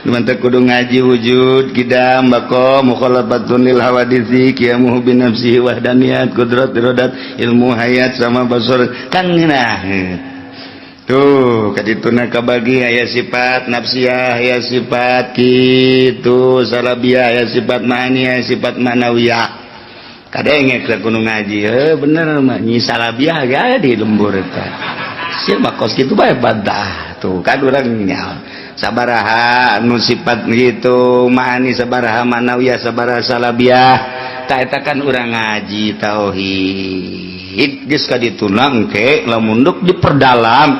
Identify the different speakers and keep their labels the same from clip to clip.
Speaker 1: Mantap, kudu ngaji wujud, qidam, baqa, mukhalafatun lil hawaditsi, qiyamuhu bi nafsihi, wahdaniyat, qudrat, iradat, ilmu, hayat, sama basar kan ngeunah. Tuh, kadituna kabagi aya sifat nafsiyah, aya sifat kitu salabiyah, aya sifat ma'ani, aya sifat ma'nawiyah. Kadenge kudu ngaji, eh bener mah nyi salabiah ge di lembur eta. Sia mah kos kitu bae bantah. Tuh kan urang nyaho sabaraha nu sifat gitu ma'ani, sabaraha ma'nawiyah, sabaraha salabiah. Tak, eta kan urang ngaji tauhid geus ka dituna. Engke lamun duk diperdalam,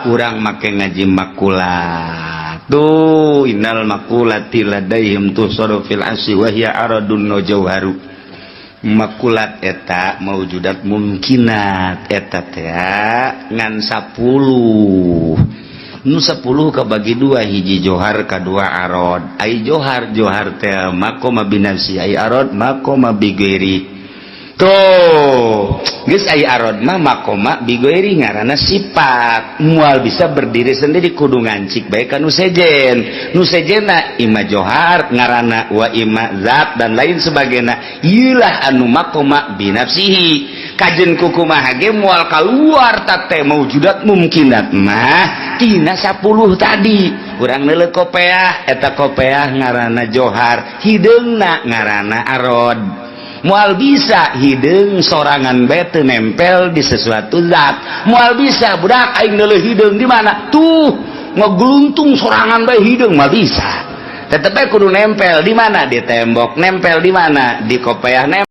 Speaker 1: urang make ngaji makulat tuh, innal makulati ladaihim tuhsaru fil asy wa hiya aradun wa jauharu. Makulat eta maujudat mumkinat eta teh ngan 10. Nu 10 kabagi dua, hiji johar, kadua arod. Ai johar, johar teh maqama binafsi, ai arod maqama bighairi. Tuh geus, ai arod mah maqama bighairi, ngaranna sifat, moal bisa berdiri sendiri, kudu ngancik bae ka nu sejen. Nu sejenna ima johar ngaranna wa ima zat dan lain sebagainya. Ieulah anu maqama binafsihi. Kajen kukumaha ge moal kaluar teh maujudat mumkinat mah tina 10 tadi. Urang neuleuh kopeah, eta kopeah ngaranna johar, hideungna ngaranna arod. Moal bisa hideung sorangan bae teu nempel di sesuatu zat, moal bisa. Budak aing neuleuh hideung di mana tuh, ngegeluntung sorangan bae hideung, moal bisa. Tetep bae kudu nempel di mana, di tembok, nempel di mana, di kopeah, nempel.